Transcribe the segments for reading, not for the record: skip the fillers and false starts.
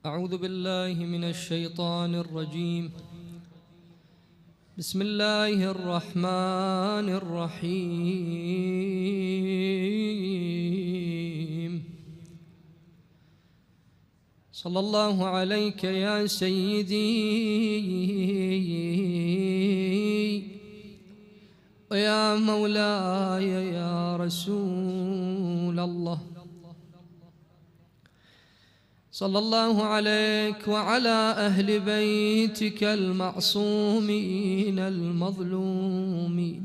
أعوذ بالله من الشيطان الرجيم. بسم الله الرحمن الرحيم. صلى الله عليك يا سيدي ويا مولاي يا رسول الله. صلى الله عليك وعلى أهل بيتك المعصومين المظلومين.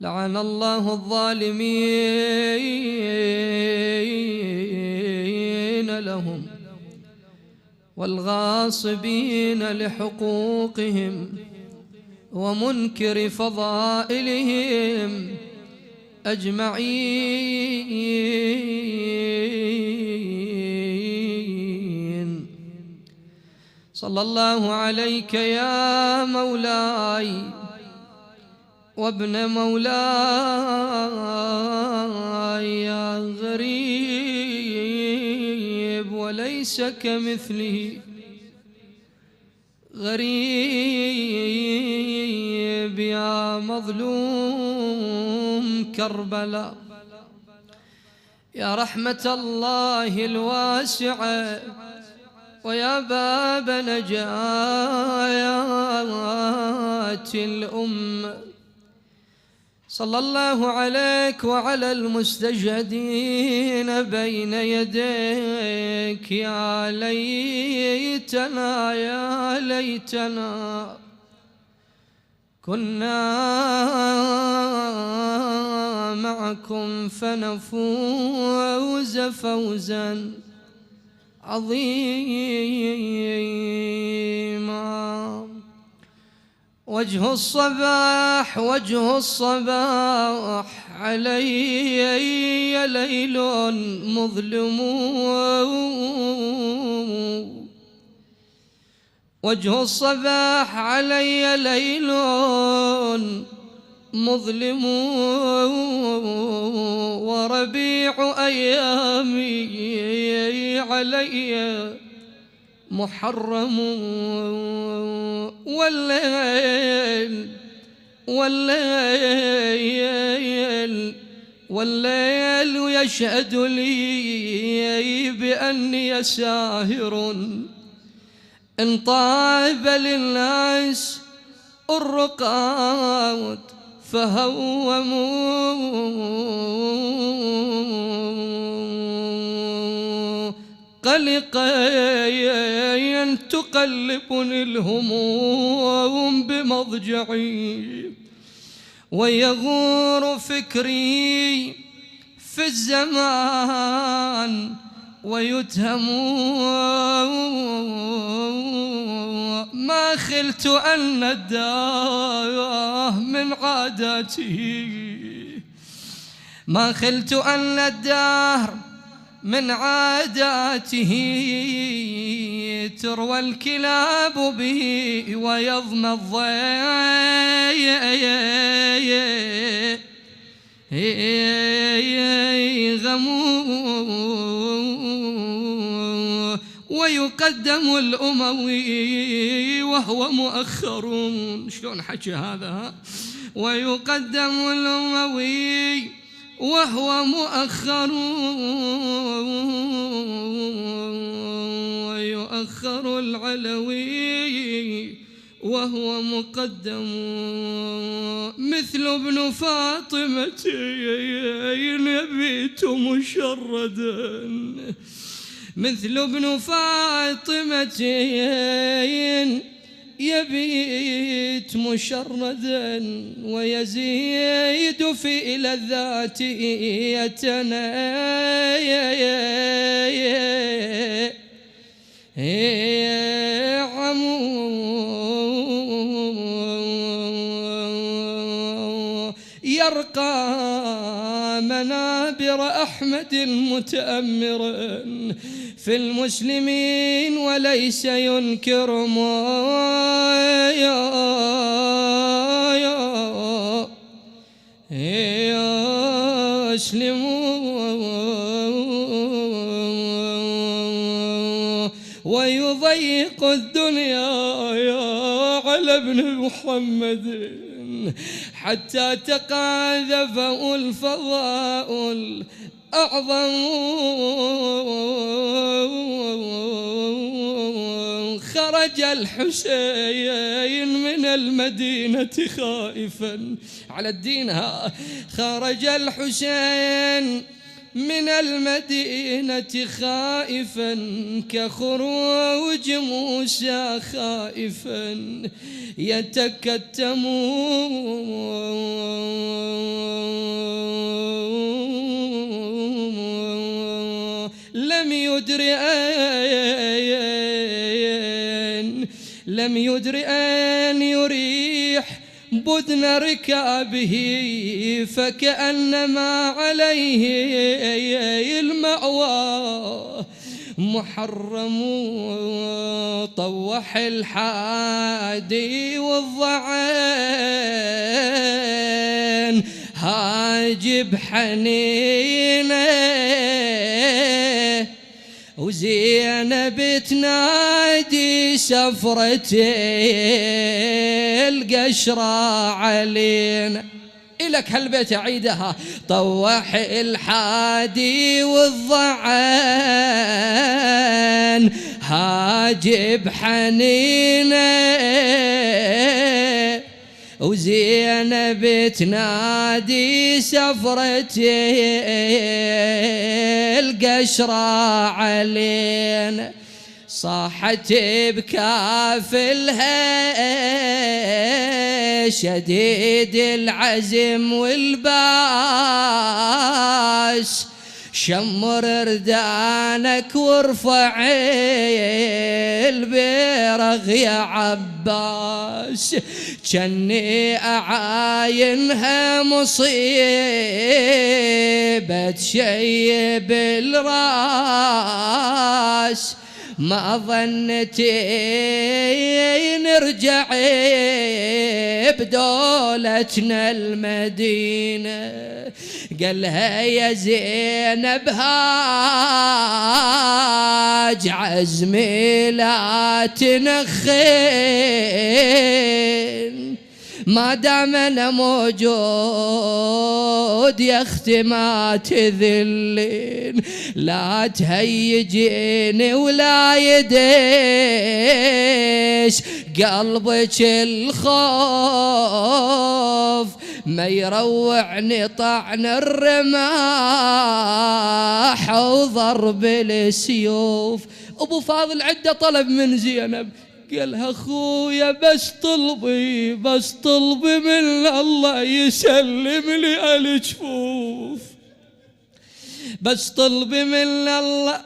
لعن الله الظالمين لهم والغاصبين لحقوقهم ومنكر فضائلهم أجمعين. صلى الله عليك يا مولاي وابن مولاي يا غريب وليس كمثله غريب، يا مظلوم كربلاء، يا رحمة الله الواسعة ويا باب نجاة الأمة. صلى الله عليك وعلى المستجهدين بين يديك. يا ليتنا يا ليتنا كنا معكم فنفوز فوزا عظيما. وجه الصباح وجه الصباح علي ليل مظلم. وجه الصباح علي ليل مظلم، وربيع أيامي علي محرم. والليل يشهد لي بأني ساهر. إن طاب للناس الرقاد فهوموا قلقا تقلبني الهموم بمضجعي، ويغور فكري في الزمان ويتهم. ما خلت أن الداه من عاداتي، ما خلت أن الدهر من عاداته تروى الكلاب به ويضمى الضيغم، ويقدم الأموي وهو مؤخر. شلون حكي هذا؟ ويقدم الأموي وهو مؤخر، ويؤخر العلوي وهو مقدم. مثل ابن فاطمة يبيت مشردا، مثل ابن فاطمة يبيت مشردا، ويزيد في لذات يتنعم. يرقى منابر أحمد متأمرا في المسلمين وليس ينكر ما يسلمون. يضيق الدنيا على ابن محمد حتى تقاذفوا الفضاء الأعظم. خرج الحسين من المدينة خائفا على الدينها، خرج الحسين من المدينة خائفا كخروج موسى خائفا يتكتم. لم يدر أن يريح بذن ركابه، فكأنما عليه المأوى محرم. طوح الحادي والضعان هاجب حنينه، وزينب تنادي سفرتي القشرة علينا. إلك هالبيت أعيدها. طوح الحادي والضعان هاجب حنينه، وزينب تنادي سفرتي القشرة علينا. صاحت بكافلها شديد العزم والباس، شمر ردانك وارفع البيرغ يا عباس. جني أعاينها مصيبة شيب الراس، ما ظنتي نرجع بدولتنا المدينة. قالها يا زينب هاج عزمي لا تنخين، ما دام انا موجود يا اختي ما تذلين. لا تهيجيني ولا يديش قلبك الخوف، ما يروعني طعن الرماح وضرب السيوف. ابو فاضل عنده طلب من زينب، قالها اخويا بس طلبي من الله يسلم لي الجفوف، بس طلبي من الله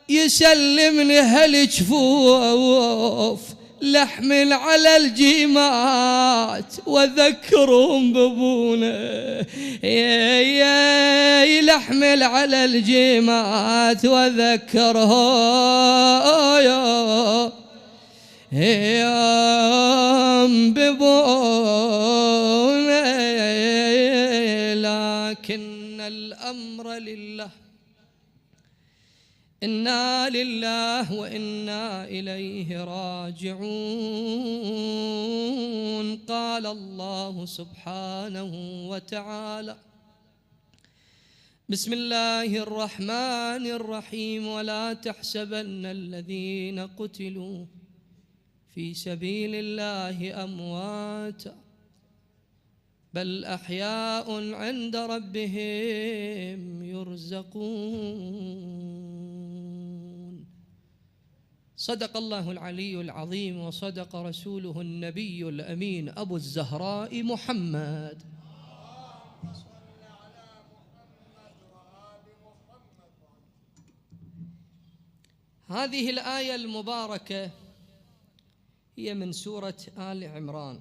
يسلمني هالجفوف، لحمل على الجيمات واذكرهم بابونا. يا لحمل على الجيمات واذكرهم يوم بابونا. لكن الأمر لله، إنا لله وإنا إليه راجعون. قال الله سبحانه وتعالى: بسم الله الرحمن الرحيم: ولا تحسبن الذين قتلوا في سبيل الله أمواتا بل أحياء عند ربهم يرزقون. صدق الله العلي العظيم وصدق رسوله النبي الأمين أبو الزهراء محمد. هذه الآية المباركة هي من سورة آل عمران.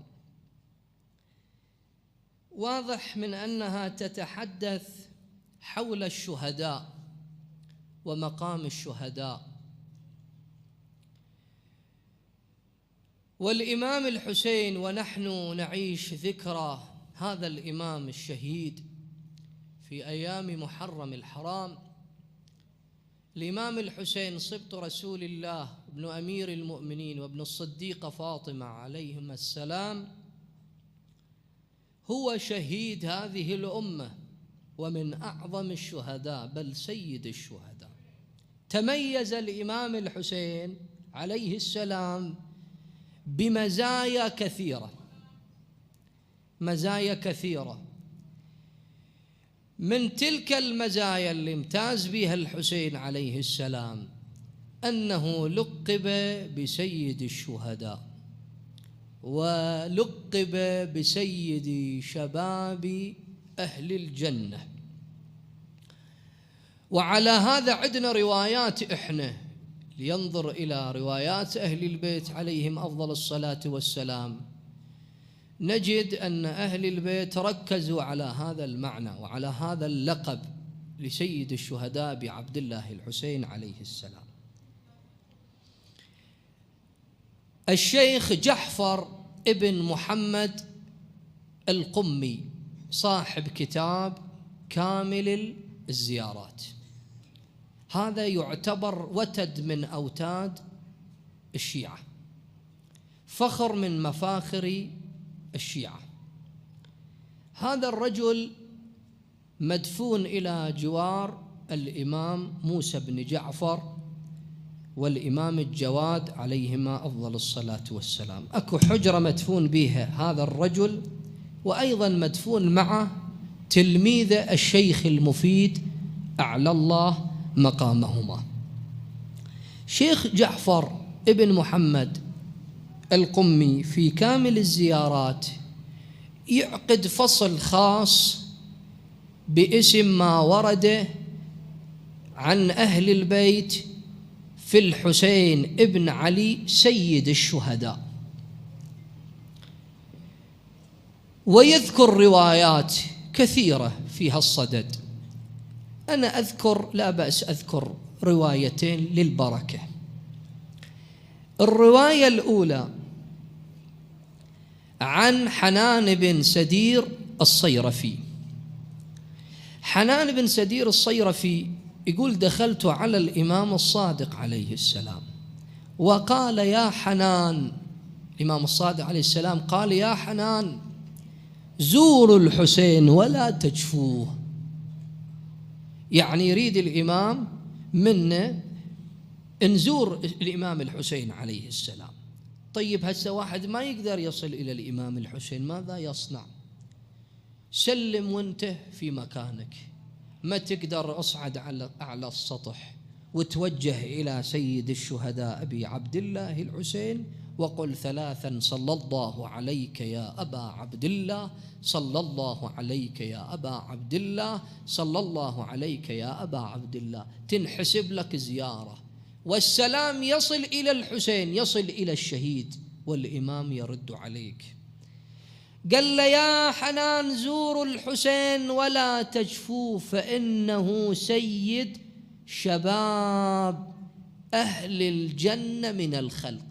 واضح من أنها تتحدث حول الشهداء ومقام الشهداء. والإمام الحسين ونحن نعيش ذكرى هذا الإمام الشهيد في أيام محرم الحرام. الإمام الحسين صبط رسول الله ابن أمير المؤمنين وابن الصديقة فاطمة عليهما السلام هو شهيد هذه الأمة ومن أعظم الشهداء بل سيد الشهداء. تميز الإمام الحسين عليه السلام بمزايا كثيرة، مزايا كثيرة. من تلك المزايا اللي امتاز بها الحسين عليه السلام أنه لقب بسيد الشهداء، ولقب بسيد شباب أهل الجنة. وعلى هذا عندنا روايات، إحنا لينظر إلى روايات أهل البيت عليهم أفضل الصلاة والسلام نجد أن أهل البيت ركزوا على هذا المعنى وعلى هذا اللقب لسيد الشهداء بعبد الله الحسين عليه السلام. الشيخ جعفر ابن محمد القمي صاحب كتاب كامل الزيارات، هذا يعتبر وتد من أوتاد الشيعة، فخر من مفاخر الشيعة. هذا الرجل مدفون إلى جوار الإمام موسى بن جعفر والإمام الجواد عليهما أفضل الصلاة والسلام. أكو حجرة مدفون بها هذا الرجل، وأيضا مدفون معه تلميذ الشيخ المفيد أعلى الله مقامهما. شيخ جعفر ابن محمد القمي في كامل الزيارات يعقد فصل خاص باسم ما ورد عن أهل البيت في الحسين ابن علي سيد الشهداء، ويذكر روايات كثيرة فيها الصدد. أنا أذكر، لا بأس أذكر روايتين للبركة. الرواية الأولى عن حنان بن سدير الصيرفي. حنان بن سدير الصيرفي يقول: دخلت على الإمام الصادق عليه السلام وقال: يا حنان. الإمام الصادق عليه السلام قال: يا حنان، زوروا الحسين ولا تجفوه. يعني يريد الإمام منا نزور الإمام الحسين عليه السلام. طيب هسه واحد ما يقدر يصل إلى الإمام الحسين، ماذا يصنع؟ سلم وانت في مكانك، ما تقدر أصعد على أعلى السطح، وتوجه إلى سيد الشهداء أبي عبد الله الحسين وقل ثلاثا: صلى الله عليك يا أبا عبد الله، صلى الله عليك يا أبا عبد الله، صلى الله عليك يا أبا عبد الله. تنحسب لك زيارة، والسلام يصل إلى الحسين، يصل إلى الشهيد، والإمام يرد عليك. قال له: يا حنان، زوروا الحسين ولا تجفوه، فإنه سيد شباب أهل الجنة من الخلق.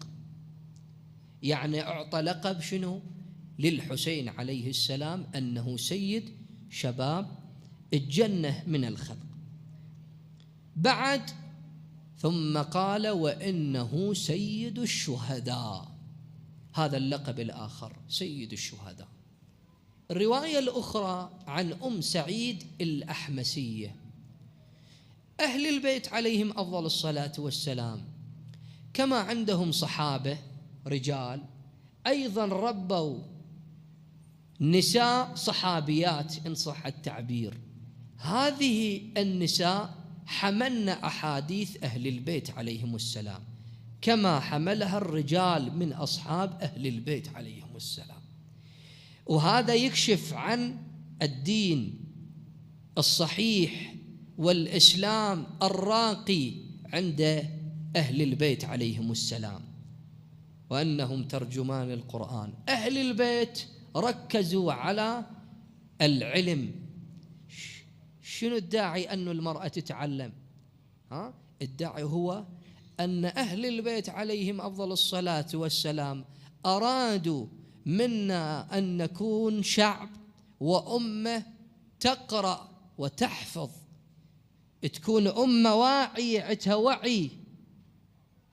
يعني أعطى لقب شنو للحسين عليه السلام؟ أنه سيد شباب الجنة من الخلق. بعد ثم قال: وإنه سيد الشهداء. هذا اللقب الآخر سيد الشهداء. الرواية الأخرى عن أم سعيد الأحمسية. أهل البيت عليهم أفضل الصلاة والسلام كما عندهم صحابة رجال، أيضا ربوا نساء صحابيات إن صح التعبير. هذه النساء حملن أحاديث أهل البيت عليهم السلام كما حملها الرجال من أصحاب أهل البيت عليهم السلام. وهذا يكشف عن الدين الصحيح والإسلام الراقي عند أهل البيت عليهم السلام، وأنهم ترجمان القرآن. أهل البيت ركزوا على العلم. شنو الداعي أن المرأة تتعلم؟ الداعي هو أن أهل البيت عليهم أفضل الصلاة والسلام أرادوا منا أن نكون شعب وأمة تقرأ وتحفظ، تكون أمة واعية، عندها وعي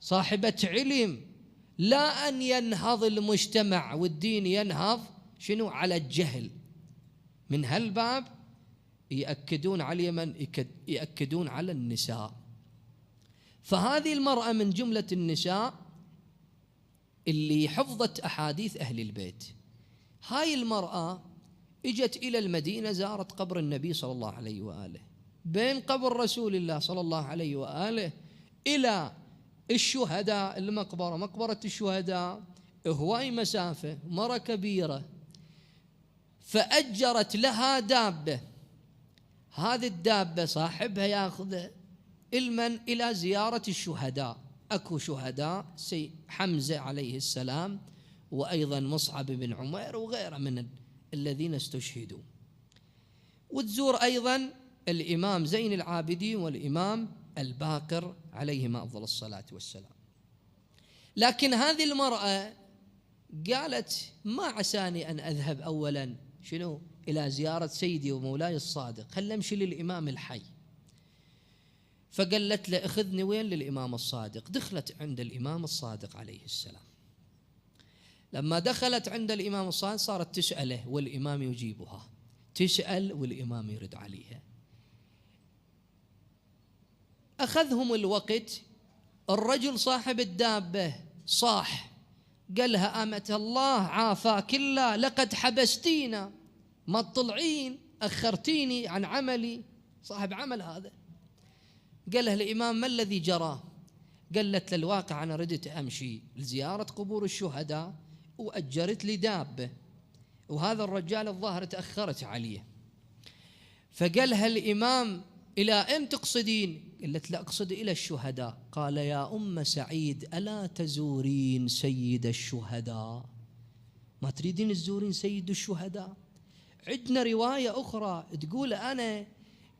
صاحبة علم، لا أن ينهض المجتمع والدين ينهض شنو على الجهل. من هالباب يأكدون على من؟ يأكدون على النساء. فهذه المرأة من جملة النساء اللي حفظت أحاديث أهل البيت. هاي المرأة اجت إلى المدينة، زارت قبر النبي صلى الله عليه وآله. بين قبر رسول الله صلى الله عليه وآله إلى الشهداء المقبرة، مقبرة الشهداء، هواي مسافة، مرة كبيرة. فأجرت لها دابة، هذه الدابة صاحبها ياخذ المن إلى زيارة الشهداء. أكو شهداء حمزة عليه السلام، وأيضا مصعب بن عمير وغيره من الذين استشهدوا. وتزور أيضا الإمام زين العابدين والإمام الباقر عليهما أفضل الصلاة والسلام. لكن هذه المرأة قالت: ما عساني أن أذهب أولا شنو إلى زيارة سيدي ومولاي الصادق، خل أمشي للإمام الحي. فقالت له: اخذني وين؟ للإمام الصادق. دخلت عند الإمام الصادق عليه السلام. لما دخلت عند الإمام الصادق صارت تسأله والإمام يجيبها، تسأل والإمام يرد عليها. أخذهم الوقت. الرجل صاحب الدابة صاح، قالها: أمة الله عافاك الله، لقد حبستينا، ما تطلعين، أخرتيني عن عملي. صاحب عمل هذا. قالها الإمام: ما الذي جرى؟ قالت له: الواقع أنا ردت أمشي لزيارة قبور الشهداء وأجرت لي دابة، وهذا الرجال الظاهر تأخرت عليه. فقالها الإمام: إلى أين تقصدين؟ قالت: لا، أقصد إلى الشهداء. قال: يا أم سعيد، ألا تزورين سيد الشهداء؟ ما تريدين تزورين سيد الشهداء؟ عندنا رواية أخرى تقول: أنا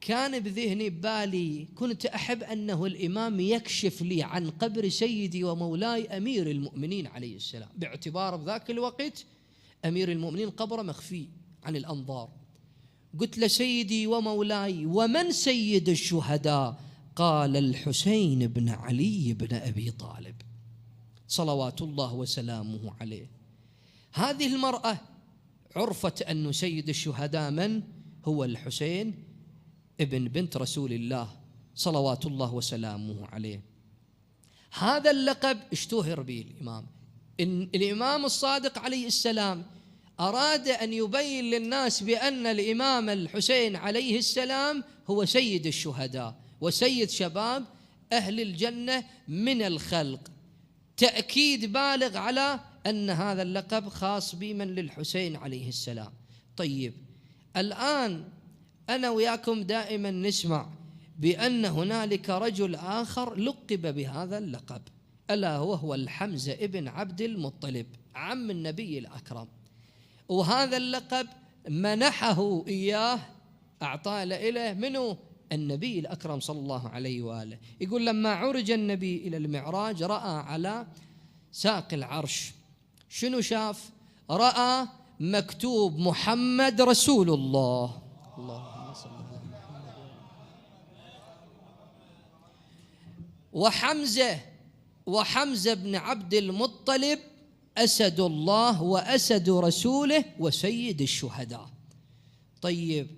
كان بذهني ببالي، كنت أحب أنه الإمام يكشف لي عن قبر سيدي ومولاي أمير المؤمنين عليه السلام، باعتبار بذاك الوقت أمير المؤمنين قبره مخفي عن الأنظار. قلت له: سيدي ومولاي، ومن سيد الشهداء؟ قال: الحسين بن علي بن أبي طالب صلوات الله وسلامه عليه. هذه المرأة عرفت أن سيد الشهداء من هو؟ الحسين ابن بنت رسول الله صلوات الله وسلامه عليه. هذا اللقب اشتهر به الإمام. الإمام الصادق عليه السلام أراد أن يبين للناس بأن الإمام الحسين عليه السلام هو سيد الشهداء وسيد شباب أهل الجنة من الخلق، تأكيد بالغ على أن هذا اللقب خاص بمن؟ للحسين عليه السلام. طيب، الآن أنا وياكم دائما نسمع بأن هنالك رجل آخر لقب بهذا اللقب، ألا وهو الحمزة ابن عبد المطلب عم النبي الأكرم. وهذا اللقب منحه إياه، أعطاه إليه منه؟ النبي الأكرم صلى الله عليه وآله. يقول: لما عرج النبي إلى المعراج رأى على ساق العرش شنو شاف؟ رأى مكتوب: محمد رسول الله. اللهم صل على محمد. وحمزة بن عبد المطلب أسد الله وأسد رسوله وسيد الشهداء. طيب،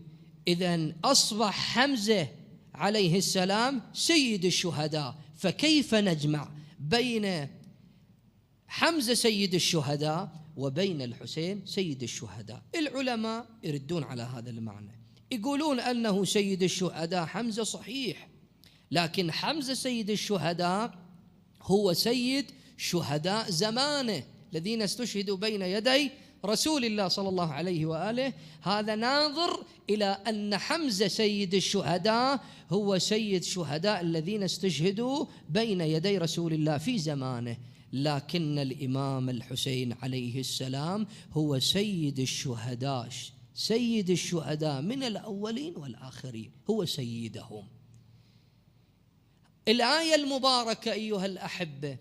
إذن أصبح حمزة عليه السلام سيد الشهداء، فكيف نجمع بين حمزة سيد الشهداء وبين الحسين سيد الشهداء؟ العلماء يردون على هذا المعنى، يقولون أنه سيد الشهداء حمزة صحيح، لكن حمزة سيد الشهداء هو سيد شهداء زمانه الذين استشهدوا بين يدي رسول الله صلى الله عليه وآله. هذا ناظر إلى أن حمزة سيد الشهداء هو سيد شهداء الذين استشهدوا بين يدي رسول الله في زمانه، لكن الإمام الحسين عليه السلام هو سيد الشهداء، سيد الشهداء من الأولين والآخرين، هو سيدهم. الآية المباركة أيها الأحبة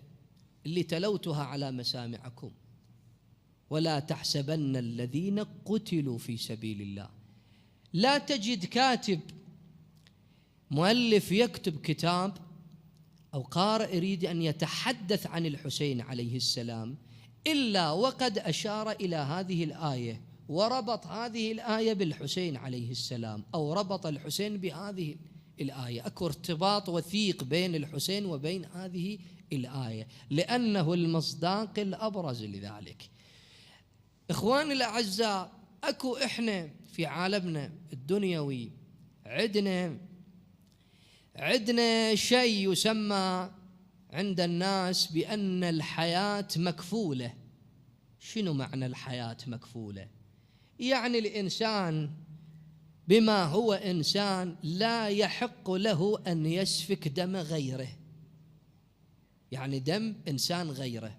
اللي تلوتها على مسامعكم: ولا تحسبن الذين قتلوا في سبيل الله. لا تجد كاتب مؤلف يكتب كتاب أو قارئ يريد أن يتحدث عن الحسين عليه السلام إلا وقد أشار إلى هذه الآية وربط هذه الآية بالحسين عليه السلام، أو ربط الحسين بهذه الآية. أكو ارتباط وثيق بين الحسين وبين هذه الآية لأنه المصداق الأبرز لذلك. إخواني الأعزاء، أكو إحنا في عالمنا الدنيوي عندنا شيء يسمى عند الناس بأن الحياة مكفولة. شنو معنى الحياة مكفولة؟ يعني الإنسان بما هو إنسان لا يحق له أن يسفك دم غيره، يعني دم إنسان غيره،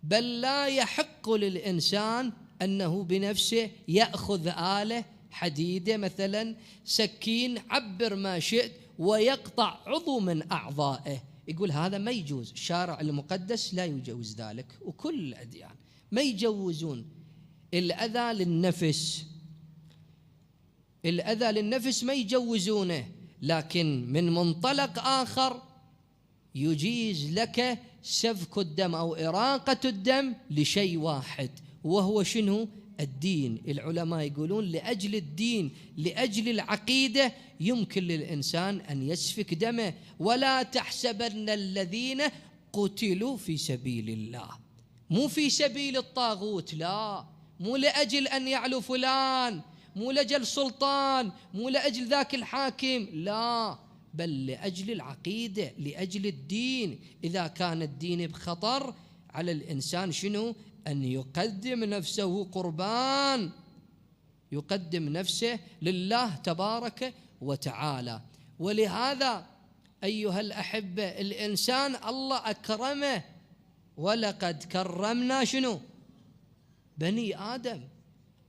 بل لا يحق للإنسان أنه بنفسه يأخذ آلة حديدة مثلا سكين عبر ما شئت ويقطع عضو من أعضائه. يقول هذا ما يجوز، الشارع المقدس لا يجوز ذلك، وكل الأديان ما يجوزون الأذى للنفس ما يجوزونه، لكن من منطلق آخر يجيز لك سفك الدم أو إراقة الدم لشيء واحد، وهو شنو؟ الدين. العلماء يقولون لأجل الدين، لأجل العقيدة يمكن للإنسان أن يسفك دمه. ولا تحسبن الذين قتلوا في سبيل الله، مو في سبيل الطاغوت، لا، مو لأجل أن يعلو فلان، مو لأجل سلطان، مو لأجل ذاك الحاكم، لا، بل لأجل العقيدة، لأجل الدين. إذا كان الدين بخطر على الإنسان شنو؟ أن يقدم نفسه قربان، يقدم نفسه لله تبارك وتعالى. ولهذا أيها الأحبة الإنسان الله أكرمه، ولقد كرمنا شنو؟ بني آدم.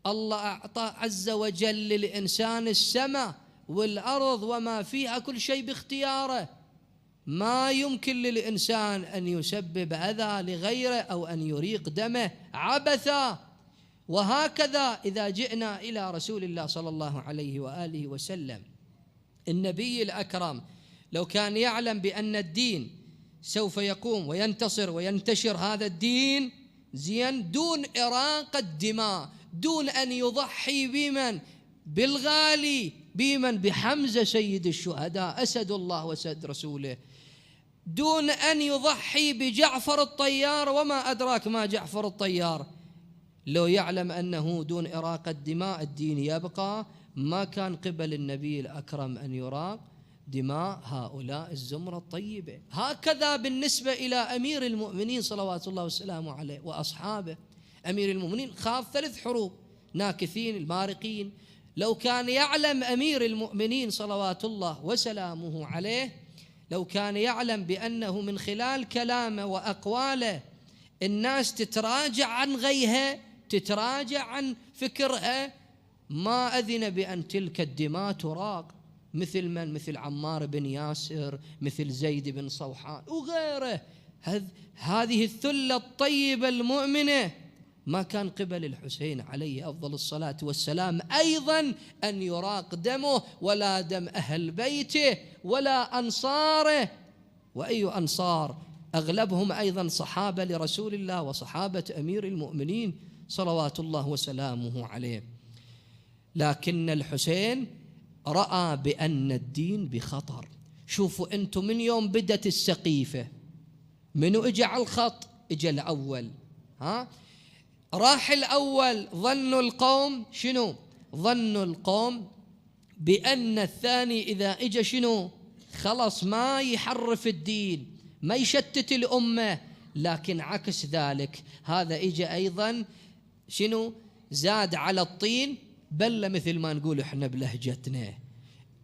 الله أعطى عز وجل للإنسان السماء والأرض وما فيها، كل شيء باختياره. ما يمكن للإنسان أن يسبب أذى لغيره أو أن يريق دمه عبثا. وهكذا إذا جئنا إلى رسول الله صلى الله عليه وآله وسلم، النبي الأكرم لو كان يعلم بأن الدين سوف يقوم وينتصر وينتشر هذا الدين زين دون إراقة دماء، دون أن يضحي بمن؟ بالغالي، بمن؟ بحمزة سيد الشهداء أسد الله وسد رسوله، دون أن يضحي بجعفر الطيار، وما أدراك ما جعفر الطيار. لو يعلم أنه دون إراقة دماء الدين يبقى، ما كان قبل النبي الأكرم أن يراق دماء هؤلاء الزمرة الطيبة. هكذا بالنسبة إلى أمير المؤمنين صلوات الله وسلامه عليه وأصحابه. أمير المؤمنين خاض 3 حروب، ناكثين المارقين. لو كان يعلم أمير المؤمنين صلوات الله وسلامه عليه، لو كان يعلم بأنه من خلال كلامه وأقواله الناس تتراجع عن غيها، تتراجع عن فكرها، ما أذن بأن تلك الدماء تراق. مثل من؟ مثل عمار بن ياسر، مثل زيد بن صوحان وغيره. هذه الثلة الطيبة المؤمنة ما كان قبل الحسين عليه أفضل الصلاة والسلام أيضا أن يراق دمه، ولا دم أهل بيته ولا أنصاره. وأي أنصار؟ أغلبهم أيضا صحابة لرسول الله وصحابة أمير المؤمنين صلوات الله وسلامه عليه. لكن الحسين رأى بأن الدين بخطر. شوفوا أنتم، من يوم بدت السقيفة منو إجا على الخط؟ إجا الأول، راح الأول. ظنوا القوم شنو؟ ظنوا القوم بأن الثاني إذا إجا شنو؟ خلص ما يحرف الدين، ما يشتت الأمة. لكن عكس ذلك، هذا إجا أيضا شنو؟ زاد على الطين بل، مثل ما نقول إحنا بلهجتنا.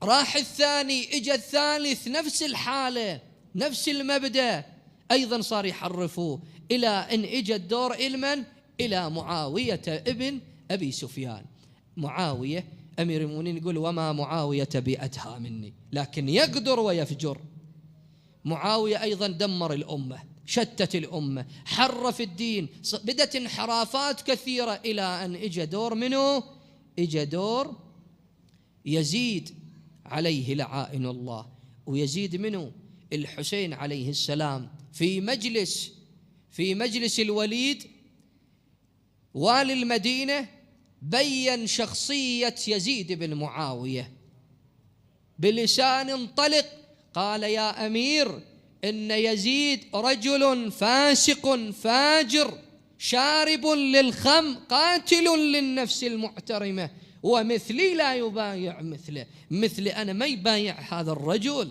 راح الثاني، إجا الثالث، نفس الحالة نفس المبدأ، أيضا صار يحرفوه، إلى أن إجا الدور إلمن؟ إلى معاوية ابن أبي سفيان. معاوية أمير المؤمنين يقول وما معاوية بأتهى مني، لكن يقدر ويفجر. معاوية أيضا دمر الأمة، شتت الأمة، حرف الدين، بدت انحرافات كثيرة، إلى أن إجا دور منه؟ إجا دور يزيد عليه لعائن الله. ويزيد منه الحسين عليه السلام في مجلس الوليد والي المدينة بين شخصية يزيد بن معاوية بلسان طلق، قال: يا أمير، إن يزيد رجل فاسق فاجر شارب للخمر قاتل للنفس المحترمة، ومثلي لا يبايع مثلي أنا ما يبايع هذا الرجل،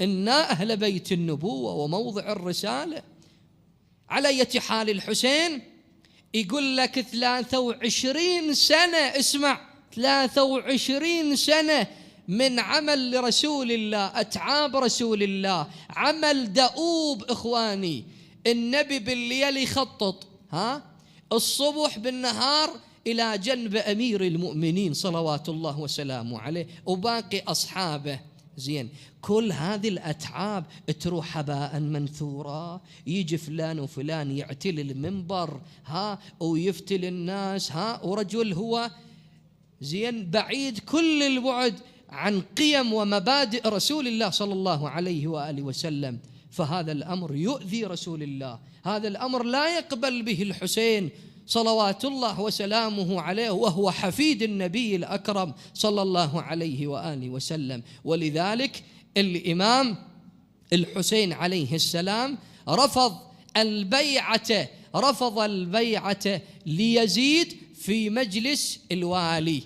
إنا أهل بيت النبوة وموضع الرسالة. على أي حال الحسين يقول لك 23 سنة، اسمع، 23 سنة من عمل لرسول الله، أتعاب رسول الله، عمل دؤوب إخواني. النبي بالليل يخطط، الصبح بالنهار إلى جنب أمير المؤمنين صلوات الله وسلامه عليه وباقي أصحابه. زين، كل هذه الأتعاب تروح هباء منثورا. يجي فلان وفلان يعتل المنبر ويفتل الناس ورجل هو زين بعيد كل البعد عن قيم ومبادئ رسول الله صلى الله عليه وآله وسلم. فهذا الأمر يؤذي رسول الله، هذا الأمر لا يقبل به الحسين صلوات الله وسلامه عليه، وهو حفيد النبي الأكرم صلى الله عليه وآله وسلم. ولذلك الإمام الحسين عليه السلام رفض البيعة ليزيد في مجلس الوالي،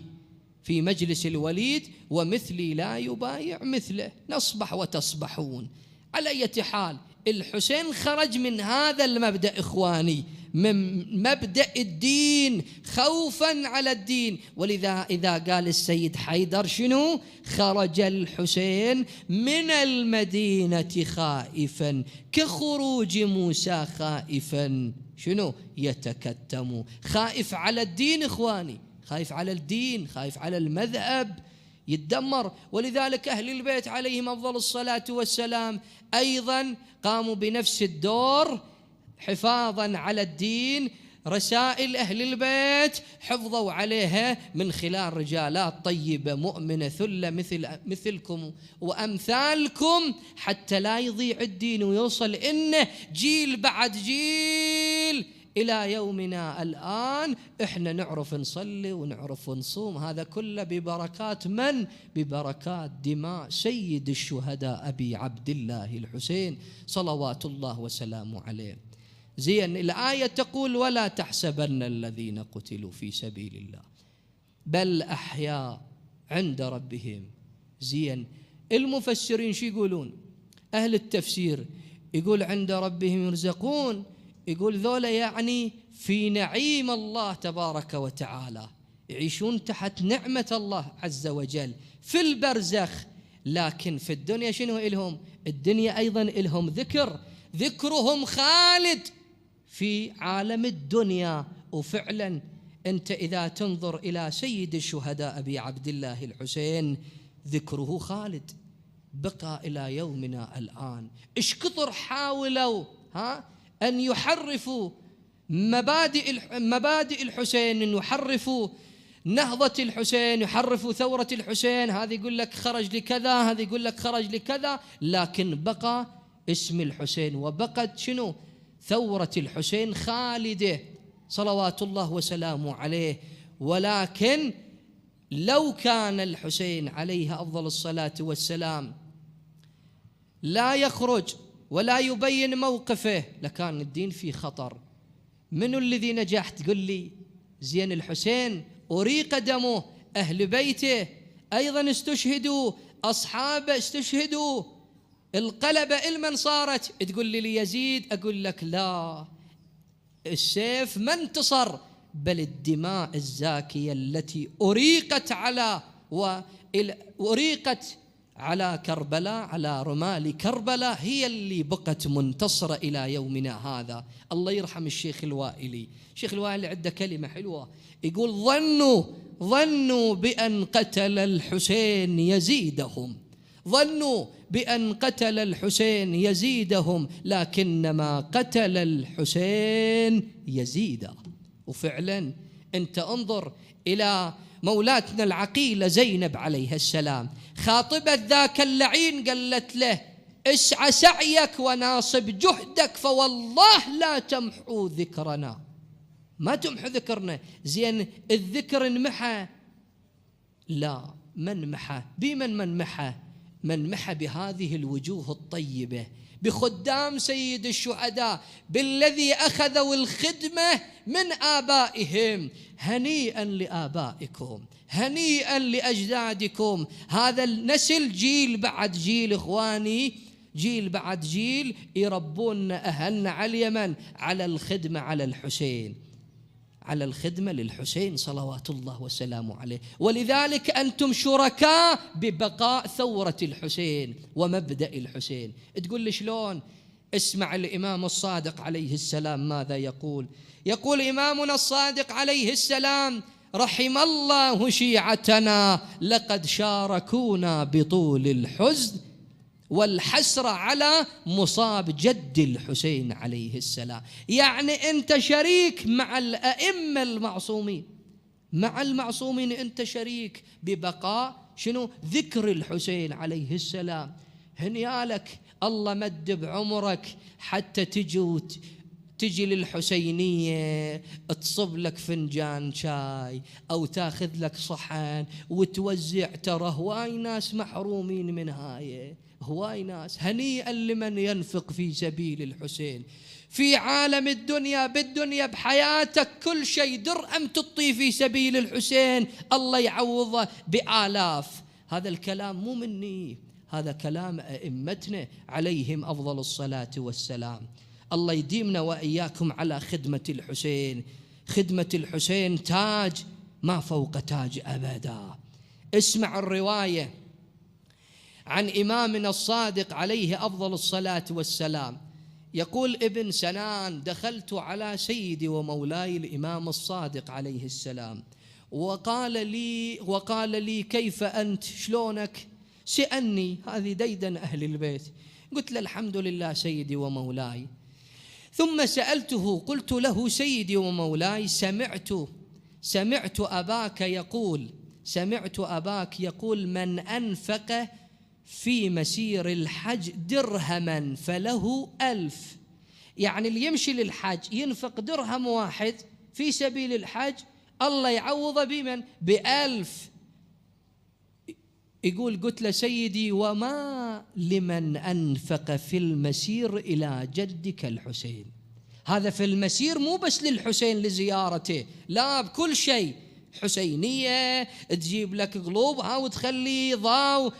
في مجلس الوليد، ومثلي لا يبايع مثله، نصبح وتصبحون. على أي حال الحسين خرج من هذا المبدأ إخواني، من مبدأ الدين، خوفا على الدين. ولذا إذا قال السيد حيدر شنو؟ خرج الحسين من المدينة خائفا كخروج موسى خائفا شنو؟ يتكتم. خائف على الدين إخواني، خائف على الدين، خائف على المذهب يتدمر. ولذلك أهل البيت عليهم أفضل الصلاة والسلام أيضا قاموا بنفس الدور حفاظا على الدين. رسائل أهل البيت حفظوا عليها من خلال رجالات طيبة مؤمنة ثلة مثلكم وأمثالكم، حتى لا يضيع الدين ويوصل إنه جيل بعد جيل إلى يومنا الآن إحنا نعرف نصلي ونعرف نصوم. هذا كله ببركات من؟ ببركات دماء سيد الشهداء أبي عبد الله الحسين صلوات الله وسلامه عليه. زين، الآية تقول: ولا تحسبن الذين قتلوا في سبيل الله بل أحياء عند ربهم. زين، المفسرين شو يقولون؟ أهل التفسير يقول عند ربهم يرزقون، يقول ذولا يعني في نعيم الله تبارك وتعالى، يعيشون تحت نعمة الله عز وجل في البرزخ. لكن في الدنيا شنو إلهم؟ الدنيا أيضا إلهم ذكرهم خالد في عالم الدنيا. وفعلا أنت إذا تنظر إلى سيد الشهداء أبي عبد الله الحسين ذكره خالد بقى إلى يومنا الآن. إيش كثر حاولوا أن يحرفوا مبادئ الحسين، أن يحرفوا نهضة الحسين، يحرفوا ثورة الحسين. هذا يقول لك خرج لكذا، هذا يقول لك خرج لكذا، لكن بقى اسم الحسين وبقت شنو؟ ثورة الحسين خالدة صلوات الله وسلامه عليه. ولكن لو كان الحسين عليه أفضل الصلاة والسلام لا يخرج ولا يبين موقفه لكان الدين في خطر. منو الذي نجح؟ تقول لي زين الحسين أريق دمه، أهل بيته أيضا استشهدوا، أصحابه استشهدوا، القلبة إلمن صارت. تقول لي ليزيد، أقول لك لا، السيف ما انتصر، بل الدماء الزاكية التي أريقت على كربلاء، على رمال كربلاء، هي اللي بقت منتصرة إلى يومنا هذا. الله يرحم الشيخ الوائلي. الشيخ الوائلي عنده كلمة حلوة يقول: ظنوا بأن قتل الحسين يزيدهم، ظنوا بأن قتل الحسين يزيدهم، لكنما قتل الحسين يزيدا. وفعلا أنت انظر إلى مولاتنا العقيلة زينب عليها السلام، خاطبت ذاك اللعين قالت له: اسعى سعيك وناصب جهدك، فوالله لا تمحو ذكرنا. ما تمحو ذكرنا. زين الذكر انمحى؟ لا. من محى؟ بمن من محى؟ من محى بهذه الوجوه الطيبة، بخدام سيد الشهداء، بالذي أخذوا الخدمة من آبائهم. هنيئا لآبائكم، هنيئا لأجدادكم. هذا النسل جيل بعد جيل إخواني، جيل بعد جيل يربون أهلنا على اليمن على الخدمة على الحسين، على الخدمة للحسين صلوات الله وسلامه عليه. ولذلك أنتم شركاء ببقاء ثورة الحسين ومبدأ الحسين. تقول لي شلون؟ اسمع الإمام الصادق عليه السلام ماذا يقول. يقول إمامنا الصادق عليه السلام: رحم الله شيعتنا لقد شاركونا بطول الحزن والحسرة على مصاب جد الحسين عليه السلام. يعني أنت شريك مع الأئمة المعصومين، مع المعصومين أنت شريك ببقاء شنو؟ ذكر الحسين عليه السلام. هنيالك، الله مد بعمرك حتى تجي للحسينية تصب لك فنجان شاي أو تاخذ لك صحن وتوزع. ترى هواي ناس محرومين من هاي، هواي ناس. هنيئا لمن ينفق في سبيل الحسين في عالم الدنيا، بالدنيا بحياتك كل شيء درهم تطي في سبيل الحسين الله يعوضه بآلاف. هذا الكلام مو مني، هذا كلام أئمتنا عليهم أفضل الصلاة والسلام. الله يديمنا وإياكم على خدمة الحسين. خدمة الحسين تاج ما فوق تاج أبدا. اسمع الرواية عن إمامنا الصادق عليه أفضل الصلاة والسلام. يقول ابن سنان: دخلت على سيدي ومولاي الإمام الصادق عليه السلام وقال لي كيف أنت؟ شلونك؟ سألني، هذه ديدن أهل البيت. قلت له: الحمد لله سيدي ومولاي. ثم سألته قلت له: سيدي ومولاي، سمعت أباك يقول من أنفق في مسير الحج درهما فله 1000. يعني اللي يمشي للحج ينفق درهم واحد في سبيل الحج الله يعوض بمن؟ ب1000. يقول: قلت له: سيدي وما لمن أنفق في المسير إلى جدك الحسين؟ هذا في المسير مو بس للحسين لزيارته، لا، بكل شيء. حسينية تجيب لك قلوب وتخلي ضاو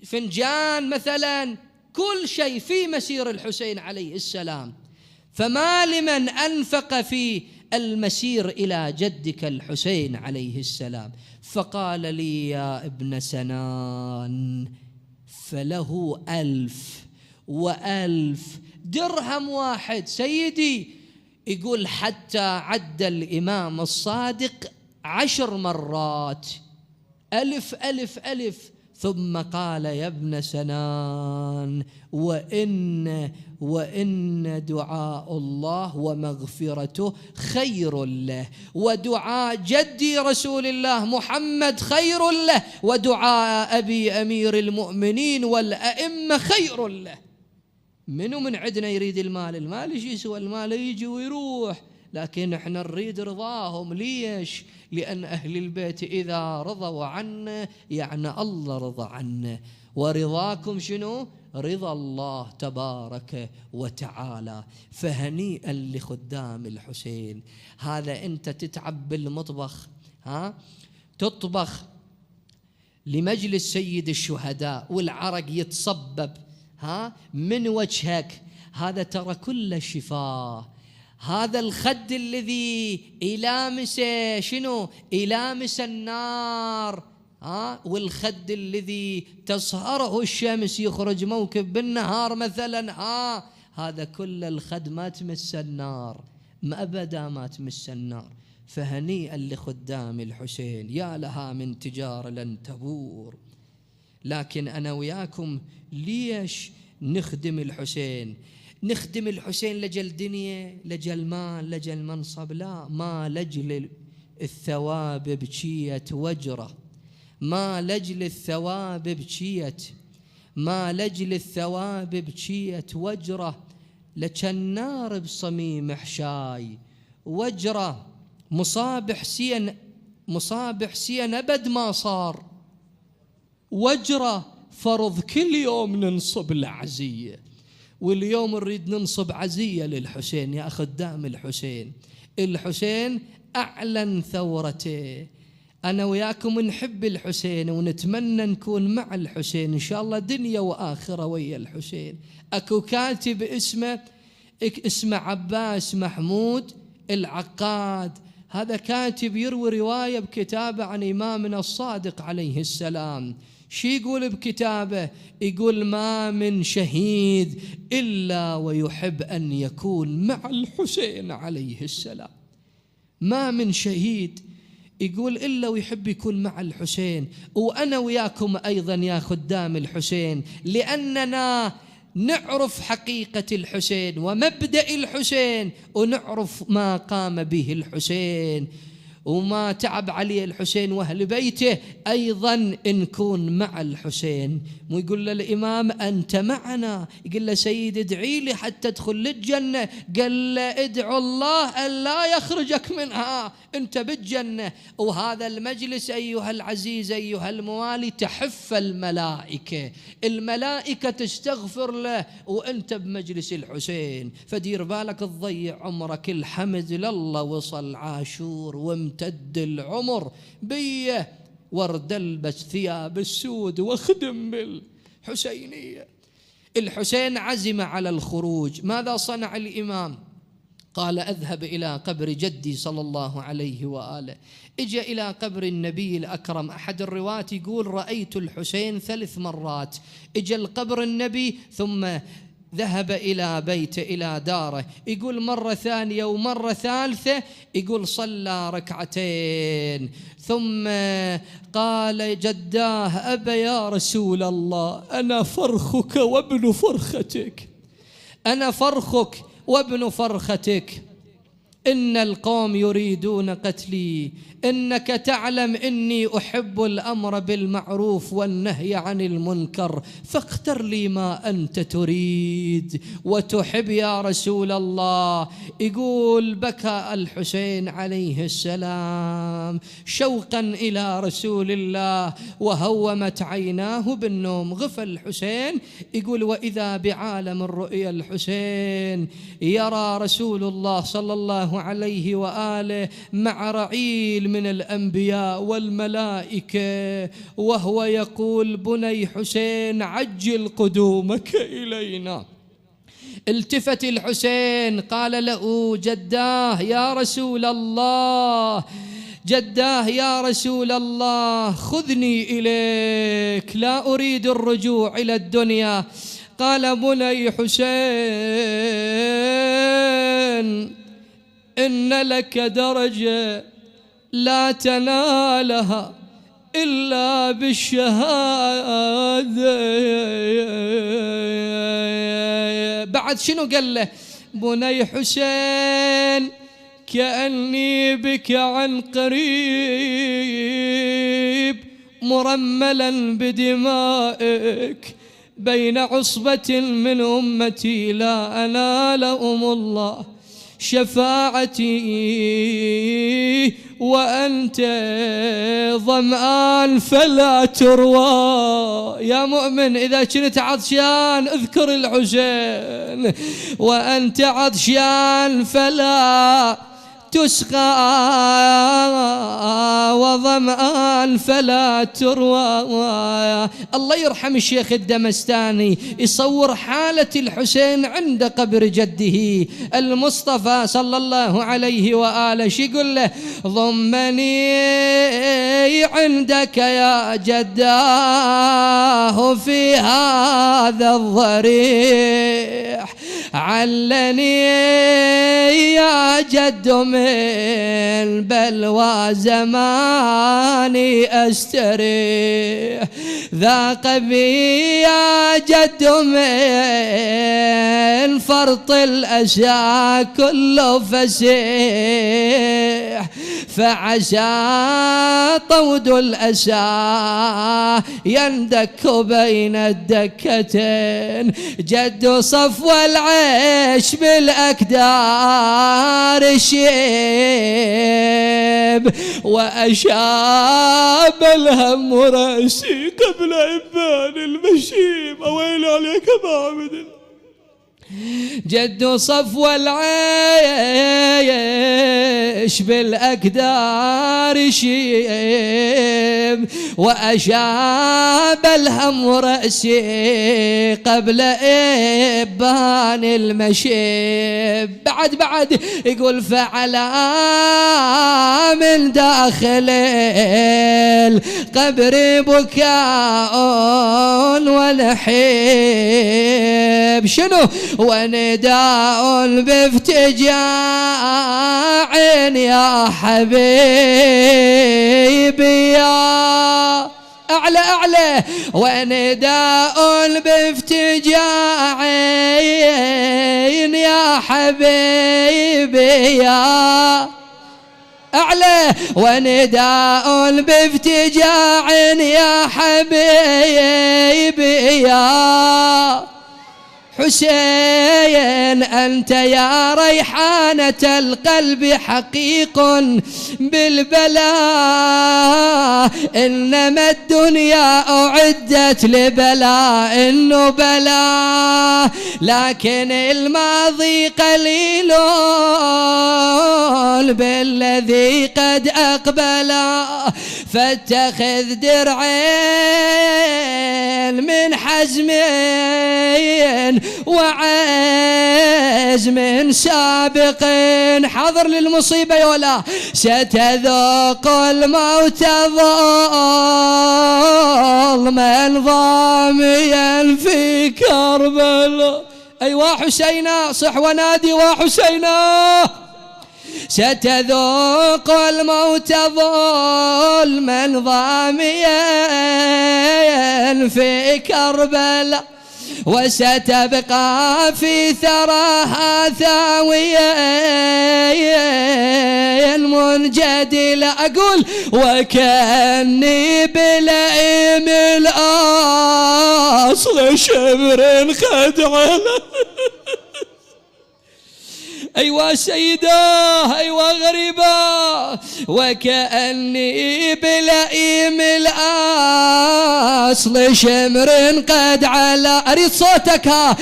فنجان مثلا، كل شيء في مسير الحسين عليه السلام. فما لمن أنفق في المسير إلى جدك الحسين عليه السلام؟ فقال لي: يا ابن سنان فله 1000 و1000 درهم واحد. سيدي يقول: حتى عد الإمام الصادق 10 مرات 1000 1000 1000. ثم قال: يا ابن سنان وإن دعاء الله ومغفرته خير له، ودعاء جدي رسول الله محمد خير له، ودعاء أبي أمير المؤمنين والأئمة خير له. منو من عندنا يريد المال؟ المال ايش يسوى؟ المال يجي ويروح، لكن احنا نريد رضاهم. ليش؟ لأن أهل البيت إذا رضوا عنا يعني الله رضى عنا. ورضاكم شنو؟ رضا الله تبارك وتعالى. فهنيئا لخدام الحسين. هذا أنت تتعب بالمطبخ، تطبخ لمجلس سيد الشهداء والعرق يتصبب من وجهك، هذا ترى كل شفاء. هذا الخد الذي يلامس شنو؟ يلامس النار، والخد الذي تصهره الشمس يخرج موكب بالنهار مثلا، هذا كل الخد ما تمس النار، ما أبدا ما تمس النار. فهنيئا لخدام الحسين، يا لها من تجارة لن تبور. لكن أنا وياكم ليش نخدم الحسين؟ نخدم الحسين لجل دنيا، لجل مال، لجل منصب؟ لا، ما لجل الثواب بشية وجرة، ما لجل الثواب بشية، ما لجل الثواب بجيت وجره، لجن نار بصميم حشاي وجره، مصابح سين أبد ما صار وجره، فرض كل يوم ننصب العزية. واليوم نريد ننصب عزية للحسين يا خدام الحسين. الحسين أعلن ثورته. أنا وياكم نحب الحسين ونتمنى نكون مع الحسين إن شاء الله دنيا وآخرة ويا الحسين. أكو كاتب اسمه عباس محمود العقاد، هذا كاتب يروي رواية بكتابه عن إمامنا الصادق عليه السلام. شو يقول بكتابه؟ يقول ما من شهيد إلا ويحب أن يكون مع الحسين عليه السلام. ما من شهيد يقول إلا ويحب يكون مع الحسين. وأنا وياكم أيضا يا خدام الحسين، لأننا نعرف حقيقة الحسين ومبدأ الحسين، ونعرف ما قام به الحسين وما تعب عليه الحسين وأهل بيته، أيضا نكون مع الحسين. ويقول له الإمام أنت معنا، يقول له سيد ادعي لي حتى ادخل للجنة، قال له ادعو الله أن لا يخرجك منها، أنت بالجنة. وهذا المجلس أيها العزيز أيها الموالي تحف الملائكة، الملائكة تستغفر له وأنت بمجلس الحسين. فدير بالك تضيع عمرك. الحمد لله وصل عاشور وامتد العمر بيه، ورد البس ثياب السود واخدم بالحسينية. الحسين عزم على الخروج. ماذا صنع الإمام؟ قال أذهب إلى قبر جدي صلى الله عليه وآله. إجا إلى قبر النبي الأكرم. أحد الرواة يقول رأيت الحسين 3 مرات. إجا القبر النبي ثم ذهب إلى بيته إلى داره. يقول مرة ثانية ومرة ثالثة يقول صلى ركعتين، ثم قال جداه أبا يا رسول الله أنا فرخك وابن فرختك، أنا فرخك وابن فرختك، إن القوم يريدون قتلي، إنك تعلم إني أحب الأمر بالمعروف والنهي عن المنكر، فاختر لي ما أنت تريد وتحب يا رسول الله. يقول بكى الحسين عليه السلام شوقا إلى رسول الله وهومت عيناه بالنوم. غفى الحسين. يقول وإذا بعالم الرؤيا الحسين يرى رسول الله صلى الله عليه وآله مع رعيل من الأنبياء والملائكة، وهو يقول بني حسين عجل قدومك إلينا. التفت الحسين قال له جداه يا رسول الله، جداه يا رسول الله خذني إليك، لا أريد الرجوع إلى الدنيا. قال بني حسين إن لك درجة لا تنالها إلا بالشهادة. بعد شنو قال له؟ بني حسين كأني بك عن قريب مرملا بدمائك بين عصبة من أمتي لا أنالهم الله شفاعتي وأنت ظمآن فلا تروى. يا مؤمن إذا كنت عطشان اذكر الحسين، وأنت عطشان فلا تسقى وظمآن فلا تروى. الله يرحم الشيخ الدمستاني يصور حالة الحسين عند قبر جده المصطفى صلى الله عليه وآله. شو يقول له؟ ضمني عندك يا جداه في هذا الضريح، علني يا جد من بلوى زماني أستريح، ذاق بي يا جد من فرط الأسى كل فسيح. فعسى طود الأسى يندك بين الدكتين، جد صفو العيش بالأكدار شيب، وأشاب الهم رأسي قبل إبان المشيب. أويل عليك بعبد جد صفو العيش بالأكدار شيب، وأشاب الهم رأسي قبل إبان المشيب. بعد يقول فعلا من داخل القبر بكاء ونحيب. شنو؟ ونداء بافتجاع يا حبيبي يا أعلى، ونداء بافتجاع يا حبيبي يا أعلى، ونداء بافتجاع يا حبيبي يا حسين. أنت يا ريحانة القلب حقيق بالبلاء، إنما الدنيا أعدت لبلاء النبلاء، لكن الماضي قليل بالذي قد أقبلا. فاتخذ درعين من حزمين وعزم سابق، حضر للمصيبة يا ولا ستذوق الموت ظلما ضاميا في كربلاء. أيوا حسينا صح ونادي وحسينا، ستذوق الموت ظلما ضاميا في كربلاء، وستبقى في ثراها ثاويا منجدلا. أقول وكأني بلئيم الأصل شبر خدعلا. أيوا سيدة أيوا غريبة، وكأني بلئيم الأصل شمر قد على. أريد صوتك ها.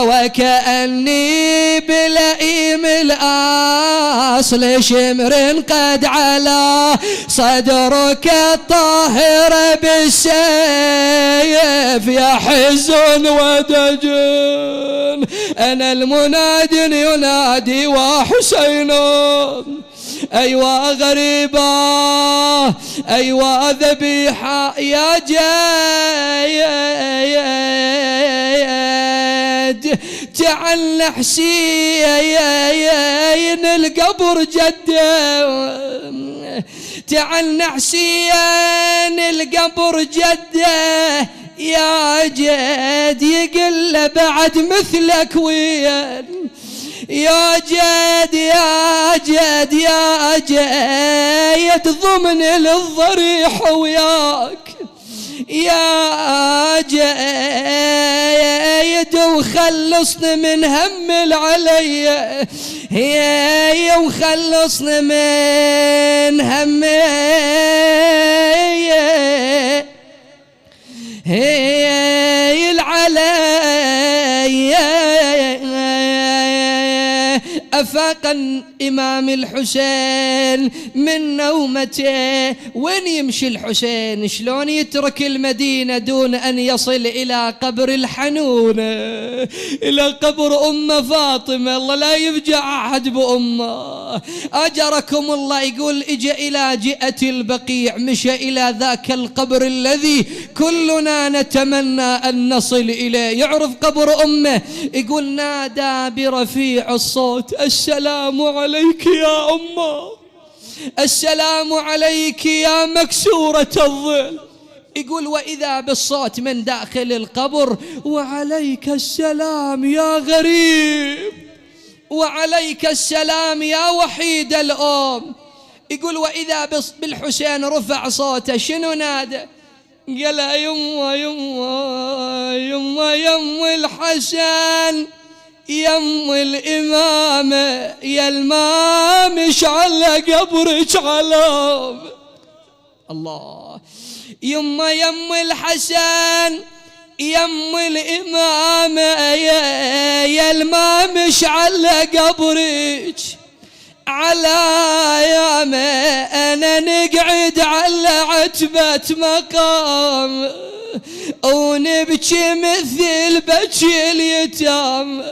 وكأني بلئيم الأصل شمر قد على، صدرك الطاهر بالسيف يحز ودجن. أنا المنادي ينادي وحسين، أيوا غريبة أيوا ذبيحة يا جيد. تعال حسين القبر جده، تعال حسين القبر جده يا جد، يقل بعد مثلك وين يا جد يا جد يا جد، ضمن للضريح وياك يا جد، وخلصني من هم العلي هي، وخلصني من هم هي العلي. أفاق الإمام الحسين من نومته. وين يمشي الحسين؟ شلون يترك المدينة دون أن يصل إلى قبر الحنونة، إلى قبر أم فاطمة؟ الله لا يفجع أحد بأمه. أجركم الله. يقول إجا إلى جئة البقيع، مشى إلى ذاك القبر الذي كلنا نتمنى أن نصل إليه. يعرف قبر أمه. يقول نادى برفيع الصوت السلام عليك يا أمه، السلام عليك يا مكسورة الظل. يقول وإذا بالصوت من داخل القبر وعليك السلام يا غريب وعليك السلام يا وحيد الأم. يقول وإذا بالحسين رفع صوته شنو نادى؟ قال يما يما يما يم الحسن يم الإمامة يا المام اشعل قبرك علام. الله. يما يم الحسن يم الإمامة يا المام اشعل قبرك على يامه. أنا نقعد على عتبة مقام ونبكي مثل بكي اليتام.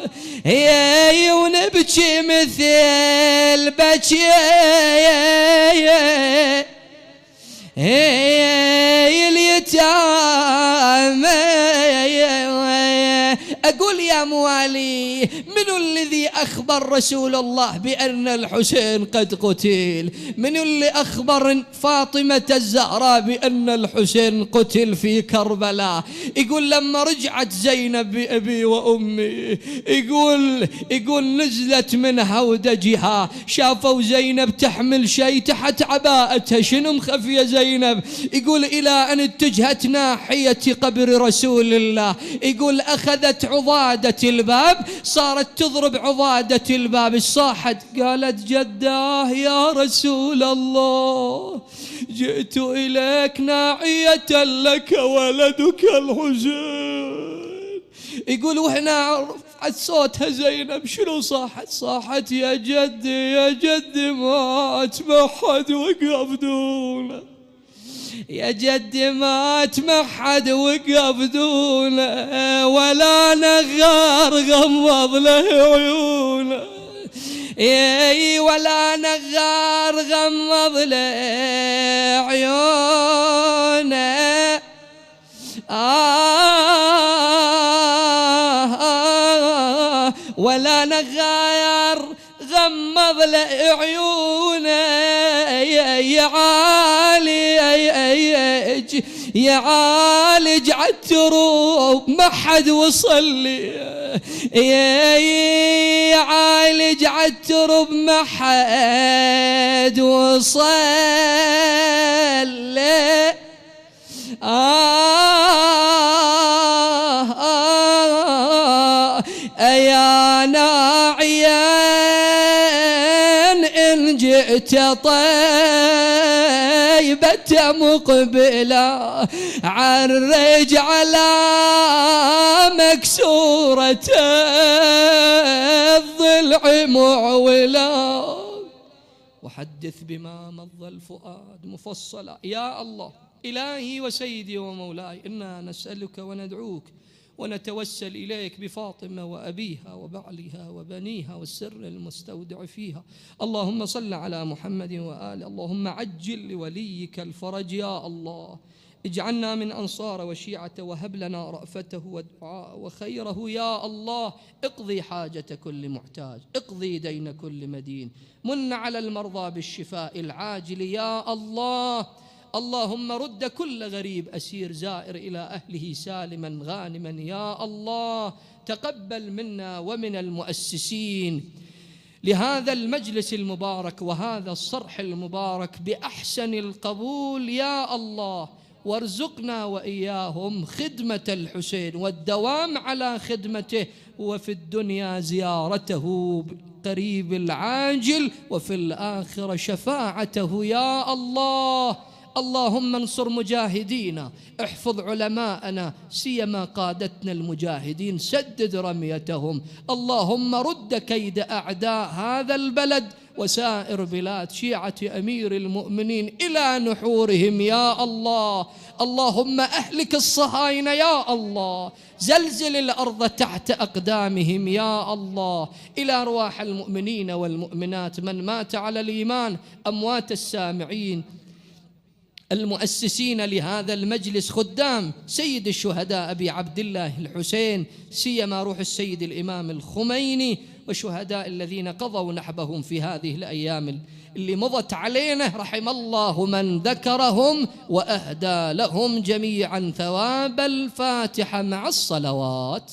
هي ونبكي مثل بكي اليتام. أقول يا موالي من الذي أخبر رسول الله بأن الحسين قد قتل؟ من اللي أخبر فاطمة الزهراء بأن الحسين قتل في كربلاء؟ يقول لما رجعت زينب بأبي وأمي يقول نزلت من هودجها شافوا زينب تحمل شيء تحت عباءتها. شنو مخفية زينب؟ يقول إلى أن اتجهت ناحية قبر رسول الله. يقول أخذت عضادة الباب صارت تضرب عضادة الباب. صاحت قالت جداه يا رسول الله جئت إليك ناعية لك ولدك الحسين. يقول وهنا رفعت صوتها زينب شنو صاحت؟ صاحت يا جدي يا جدي مات ما حد وقف دونه. يا جدي مات ما حد وقف دونه ولا نغار غمض له عيونه. ولا نغار غمض له عيونه. ولا نغار غمض له عيونه. يعالج عالتروب ما حد وصلي. يعالج عالتروب ما حد وصلي. يا ناعيا إن جئت طيبة مقبلة عرج على مكسورة الضلع معولا وحدث بما مضى الفؤاد مفصلا. يا الله إلهي وسيدي ومولاي إنا نسألك وندعوك ونتوسل إليك بفاطمة وأبيها وبعلها وبنيها والسر المستودع فيها. اللهم صل على محمد وآله. اللهم عجل لوليك الفرج يا الله. اجعلنا من أنصار وشيعة وهب لنا رأفته ودعاء وخيره يا الله. اقضي حاجة كل محتاج، اقضي دين كل مدين، من على المرضى بالشفاء العاجل يا الله. اللهم رد كل غريب أسير زائر إلى أهله سالما غانما يا الله. تقبل منا ومن المؤسسين لهذا المجلس المبارك وهذا الصرح المبارك بأحسن القبول يا الله. وارزقنا وإياهم خدمة الحسين والدوام على خدمته، وفي الدنيا زيارته قريب العاجل، وفي الآخرة شفاعته يا الله. اللهم انصر مجاهدينا، احفظ علماءنا سيما قادتنا المجاهدين، سدد رميتهم. اللهم رد كيد أعداء هذا البلد وسائر بلاد شيعة أمير المؤمنين إلى نحورهم يا الله. اللهم أهلك الصهاينة يا الله، زلزل الأرض تحت أقدامهم يا الله. إلى أرواح المؤمنين والمؤمنات من مات على الإيمان، أموات السامعين المؤسسين لهذا المجلس، خدام سيد الشهداء أبي عبد الله الحسين، سيما روح السيد الإمام الخميني، وشهداء الذين قضوا نحبهم في هذه الأيام اللي مضت علينا. رحم الله من ذكرهم وأهدى لهم جميعا ثواب الفاتحة مع الصلوات.